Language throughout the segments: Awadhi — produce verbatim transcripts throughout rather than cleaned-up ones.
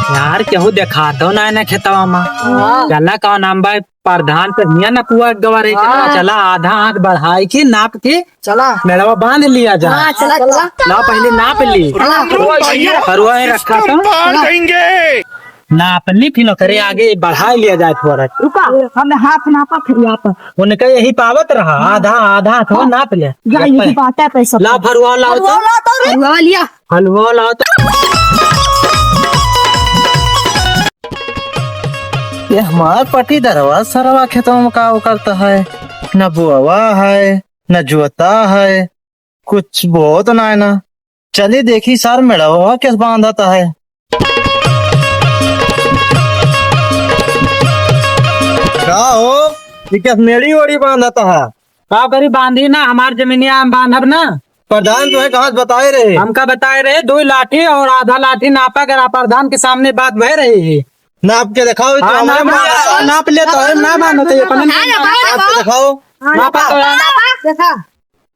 यार, केहू देखातो ना है ना खेतवा मा। हाँ। चला, का नाम बा, प्रधान से हियाँ ना पुआ गवा रहे, चला, हाँ। चला, आधा हाथ बढ़ाई के, नाप के, चला। मेड़वा बांध लिया जा। हाँ, चला, चला। ला, पहले नाप ली। चला। फरुआ है रखा था। चला। नाप ली, फिर ओकरे आगे बढ़ा लिया जाए थोड़ा। रुका, हमने हाथ नापा, फिर यहाँ पर। उनका यही पावत रहा, आधा, आधा थोड़ा नाप ले। जा, यही बात है, पैसा। ला, फरुआ लाओ तो। फरुआ लाओ तो रे। फरुआ लिया। फरुआ लाओ तो। ये हमार पटीदरवा सरवा खेतवा में का करता है, न बोवा है, न जोता है, कुछ बोत ना है ना। चली देखी सर मेड़वा कैसे बांधता है। का हो, ये कैसे मेड़ी ओड़ी बांधता है? का करी, बांधी ना, हमार जमीनिया हम बांधब ना। प्रधान तो है, कहाँ से बताए रहे? हमका बताए रहे, दो लाठी और आधा लाठी नापा करा, प्रधान के सामने बात बह रही है। नाप के दिखाओ, तो हाँ, हमरे नाप, मारा। नाप ले तो है, ना बांधते, अपन हाँ, ना बांधो। नाप के दिखाओ। हाँ, नापा तो है। देखा।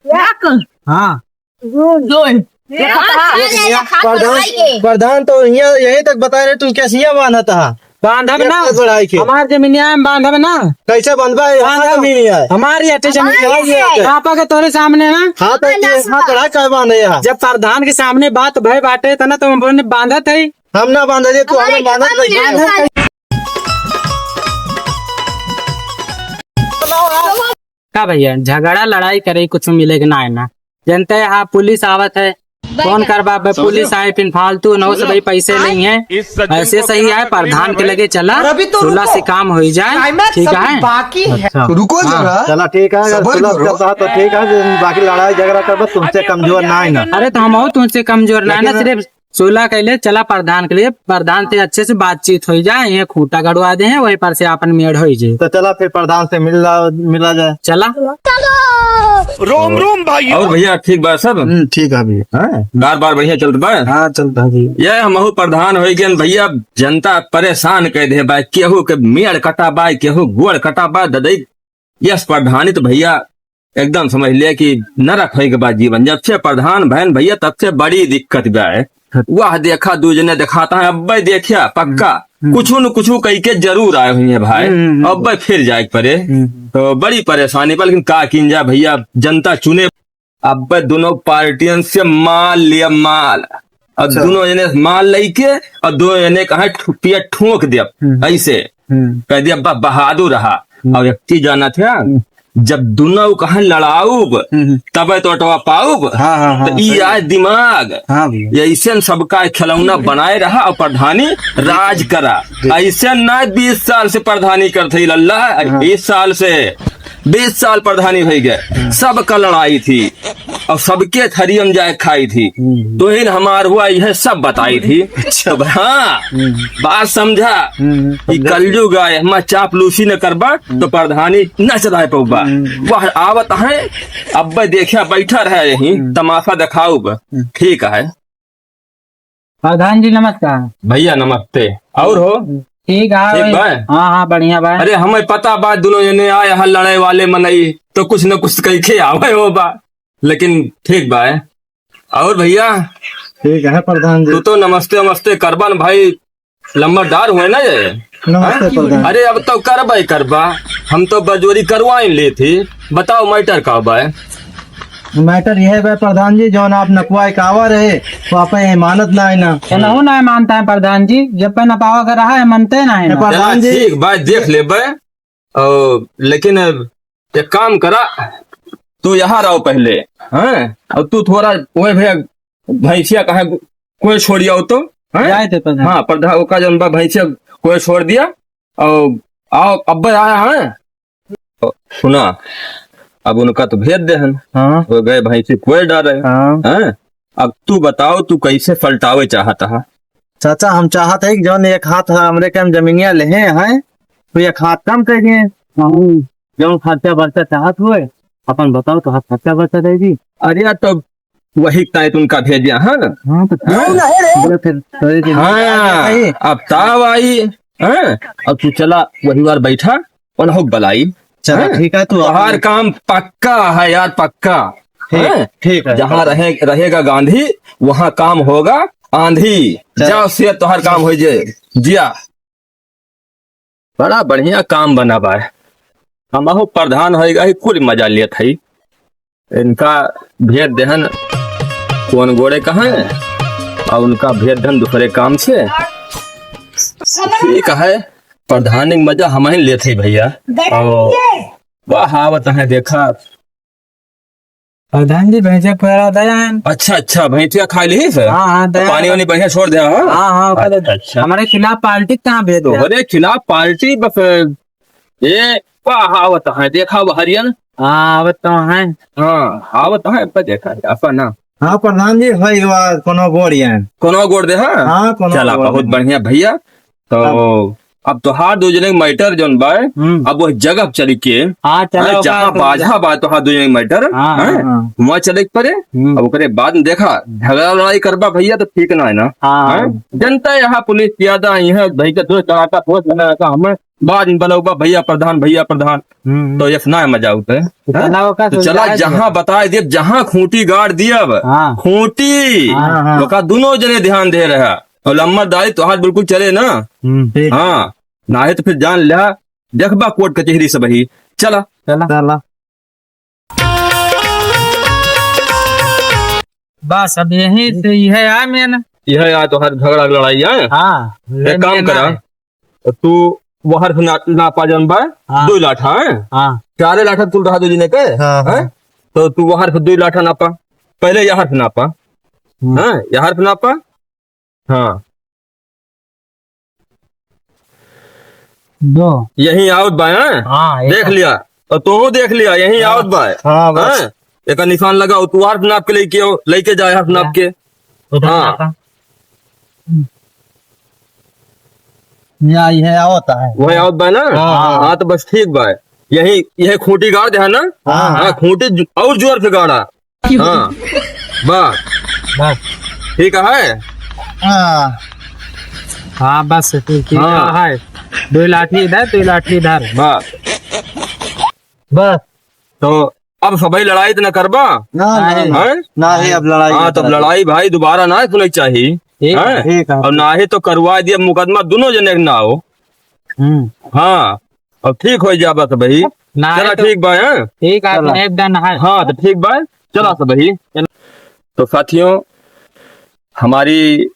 एक। हाँ। दो। दो। देखा। एक लिया। प्रधान, प्रधान तो यहाँ यहीं तक बता रहे, तू कैसे यहाँ बांधा था? बांधब ना। एक बढ़ाई के। हमार जमीनिया में बांधब ना। कैसे बांधबा? ये हमार बांधब। जमीन है। हमारी अटे जमीन हमारी है। है। आपा के तोरे सामने ना। हाँ, तो ये हाथ बढ़ा के बांधे यहाँ। जब प्रधान के सामने बात भय बाटे, त ना तो हम बोले बांधत है। हम ना बांधे, तू हमारे हमें बांधत खेतवा में नहीं। नहीं है। का भैया, झगड़ा लड़ाई करे कुछ मिले के ना है ना। जनते हैं, हाँ, पुलिस आवत है, कौन करबा बे, पुलिस आए, फिर फालतू नौ से भाई पैसे नहीं है। ऐसे सही है, प्रधान के लगे चला, और अभी तो सुलह रुको। से काम हो ही जाए, climax ठीक अभी है? बाकी है। अच्छा। रुको हाँ, जरा, चला, ठीक है, अगर सबर सुलह करो। करता है तो ठीक है, बाकी लड़ाई झगड़ा करबा, तुमसे कमजोर ना है ना। अरे, तो हम हो तुमसे कमजोर ना है ना, लेकिन सिर्फ सुलह के लिए चला प्रधान के लिए, प्रधान से अच्छे से बातचीत हो जाए, ये खूंटा गड़वा दे हैं, वहीं पर से आपन मेड़ हो जाए। तो चला फिर प्रधान से मिला, मिला जाए। चला। रोम रोम भाई। और भैया ठीक बा सब? हम्म, ठीक है भैया। हाँ, बार बार बढ़िया चलत बा? हाँ, चलता है भैया। ये हमहू प्रधान हो गए भैया, जनता परेशान कर दे बा, केहू के मेड़ कटा बा, केहू गोड़ कटा बा, ददई यस प्रधानी तो भैया एकदम समझ लिया कि नरक होई के बाद जीवन। जब से प्रधान भैन भैया तब से बड़ी दिक्कत बा है। वह देखा दू जने दिखाता है, अब देखिया पक्का हम्म। कुछ न कुछ कह के जरूर आए हुए हैं भाई। हम्म, हम्म। अब फिर जाए के पड़े हम्म। तो बड़ी परेशानी बा, लेकिन का कीन जा भैया, जनता चुने। अब दोनों पार्टियन से माल लिया माल, और अच्छा। दोनों जने माल लेके और दोनों जने कहा ठु-, पिया ठोक दिया हम्म। ऐसे हम्म। कह दिया, "बा-, बहादुर रहा।" हम्म। और एक चीज जाना था, हम्म। जब दोनों कहा लड़ाऊब, हम्म। तबे तो अटवा पाऊब। हाँ, हाँ, हाँ, तो ई सही आए बात। दिमाग, हाँ भैया। ये ऐसे न सबका खिलौना बनाए रहा और प्रधानी राज करा। जी। ऐसे ना बीस साल से प्रधानी करते ही लल्ला, हाँ। बीस साल से, बीस साल प्रधानी हो गए, हाँ। सबका लड़ाई थी। और सबके थरियम जाए खाई थी। हम्म। तो ही न हमार हुआ, यह सब बताई थी। अच्छा। तब हाँ, हम्म। बात समझा हम्म, कि समझा। कलयुग आए, हमार चापलूसी न करबा, हम्म। तो प्रधानी न चलाए पउबा। हम्म। वह आवत है, अब देखा बैठा रहे यहीं, हम्म। तमाशा दिखाऊब। हम्म। ठीक है। प्रधान जी, नमस्कार। भैया, नमस्ते। और हो? ठीक है ठीक भाई। बा? हाँ, हाँ, बढ़िया बा। अरे, हमें पता बा, दोनों जने आए हैं लड़ाई वाले मनई, तो कुछ न कुछ कह के आवे हो बा, लेकिन ठीक बा। और भैया? ठीक है, प्रधान जी। तू तो नमस्ते, नमस्ते करबन भाई, लंबरदार हुए ना ये? नमस्ते, हाँ? प्रधान। अरे, अब तो करबे करबा, हम तो बजोरी करवाई ले थी। बताओ, matter का बा? Matter यह बा प्रधान जी, जौन आप नपवाए के आवा रहे, वो आप मानत ना है ना। केनहू ना मानता है प्रधान जी, जब पे नपावा के रहा है, मानते ना है ना। प्रधान जी। ठीक बा, देख लेबे। और लेकिन एक काम करा, तू यहाँ रहो पहले, हैं? और तू थोड़ा, ओए भैया, भैंसिया कहाँ कोई छोड़ आओ तो, हैं? जाए थे प्रधान। हाँ, प्रधान, ओका जौन बा भैंसिया कोई छोड़ दिया, और आओ, अब आया है, सुना, अब उनका तो भेज दे हन। हाँ। हो गए भैंसी कोई डारे। हाँ। हैं? अब तू बताओ, तू कैसे पलटावे चाहत है? चाचा, हम चाहत है कि जौन एक हाथ है हमरे के हम जमीनिया लेहे हैं, तो एक हाथ कम कर दिए। हाँ। जौन खर्चा बर्चा चाहत हुए, अपन बताओ तो हाथ खर्चा बर्चा दे दी। अरे यार, तो वही ताई तुमका भेजिया, हाँ? हाँ, तो क्यों नहीं रे? बोले फिर, तो ये हाँ, नहीं। अब ताव आई, हाँ? अब तू चला, वही बार बैठा, उन्हों बलाई। चला, हाँ? ठीक है, तू तोहार अपने काम पक्का है यार, पक्का। ठीक, हाँ? ठीक है। जहाँ रहे, रहेगा गांधी, वहाँ काम होगा। आंधी, चल। जाओ शेर, तोहार काम होइ जे। जिया। बड़ा बढ़िया काम बना बा। हमहू प्रधान होइगा ही, कुल मजा लेत हई। इनका भेज देहन कौन गोड़े कहाँ है, और उनका भेज देहन दूसरे काम से। ठीक है, प्रधानी क मजा हमही लेत हई भैया। और वाह, आवत है, देखा। प्रधान जी, भैंसे को खिला दयान। अच्छा, अच्छा, भैंसिया खाइ लिहिस? हाँ, हाँ, तो दयान। पानी वानी बढ़िया छोड़ दे, हाँ? हाँ, हाँ, ओकर अच्छा, अच्छा। हमारे खिलाफ पार्टी कहाँ भेज दे? तोहरे खिलाफ पार्टी बस, ए, वाह, आवत है, देखा वहरियन। हाँ, आवत तो है। हाँ, आवत है, पर देखा, ऐसा ना। हाँ, प्रधान जी, होई गवा, कोनो गोड़ ये। कोनो गोड़ दे, हाँ? हाँ, कोनो चला, गोड़ बहुत दे। बढ़िया भैया। तो अब अब तोहार दो जने के matter जौन बा, हम्म। अब वह जगह चल के, हाँ, चला, हैं, ओका जहाँ तो बाझा बा तोहार दो जने के matter, हाँ, हैं, हाँ, हाँ। वहाँ चले के पड़े। हम्म। अब ओकरे बाद में देखा, झगड़ा लड़ाई करबा भैया तो ठीक ना है ना, हाँ, हैं? हाँ। जनता यहाँ पुलिस ज्यादा आई है, भाई का दो चढ़ाता, दो चढ़ाता, हमें बाद में बोलौबा भैया प्रधान, भैया प्रधान, हम्म। तो ये ना मजा उठे, तो हैं? चला, ओका तो सुलझा जहाँ दिया। बताए दिए, जहाँ खूंटी गाड़ दिया अब, हाँ। खूंटी, हाँ, हाँ। ओका दोनों जने ध्यान दे रहा। और लम्बरदारी तोहार बिल्कुल चले ना। हम्म। ठीक। हाँ, नाहीं तो फिर जान ल्या, देखबा कोर्ट कचहरी सबही। चला। चला। चला। बस अब यही से, यह है main। यह है तोहार झगड़ा लड़ाई है। हाँ, एक काम करा, तो तू वहर से ना-, नापा जौन बा, हाँ। दो लाठा है। हाँ। चारे लाठा कुल रहा दो जने के, हाँ, हैं? हाँ। तो तू वहर से दो लाठा नापा, पहले यहर से नापा। हम्म। हाँ, यहर से नापा। हाँ। दो। यहीं आवत बा, हैं? हाँ, एक देख लिया। और तू देख लिया, यहीं हाँ। आवत बा। हाँ, बस। हैं? एक निशान लगा, तू हर नाप के लेके आओ, लेके जाए हर नाप के। उधर हाँ। नापा। हम्म। या, यह आवत है। वही आवत बा ना? हाँ, हाँ। हाँ, तो बस ठीक बा। यही, यह खूंटी गाड़ दे है ना? हाँ। हाँ, खूंटी ज-, और जोर से गाड़ा। हाँ, बस। बस। ठीक है? हाँ। हाँ, बस, ठीक, ठीक हाँ। है। दो लाठी इधर, दो लाठी इधर। बस। बस। तो अब सबही लड़ाई तो न करबा? ना, ना, नहीं। ना। हैं? नहीं, अब लड़ाई हाँ, ना तब करबा। लड़ाई भाई दोबारा ना सुने के चाही। ठीक है। हैं? ठीक है। और ना ही तो करवा दिया मुकदमा दोनों जने के नाव। हम्म। हाँ। अब ठीक होइ जाबा तो भाई। ना चला, तो ठीक बा, हैं? ठीक है, चला। अपने एक दन है। हाँ, तो ठीक बा, चला तो भाई। तो साथियों, हमारी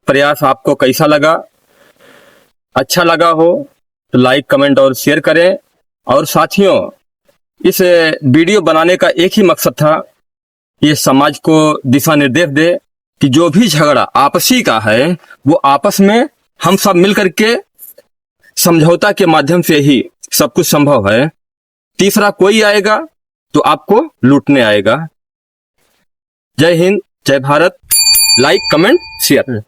प्रयास आपको कैसा लगा? अच्छा लगा हो तो like, comment और share करें। और साथियों, इस video बनाने का एक ही मकसद था ये समाज को दिशा निर्देश दे कि जो भी झगड़ा आपसी का है, वो आपस में हम सब मिल करके समझौता के माध्यम से ही सब कुछ संभव है। तीसरा कोई आएगा तो आपको लूटने आएगा। जय हिंद, जय भारत। Like, comment, share।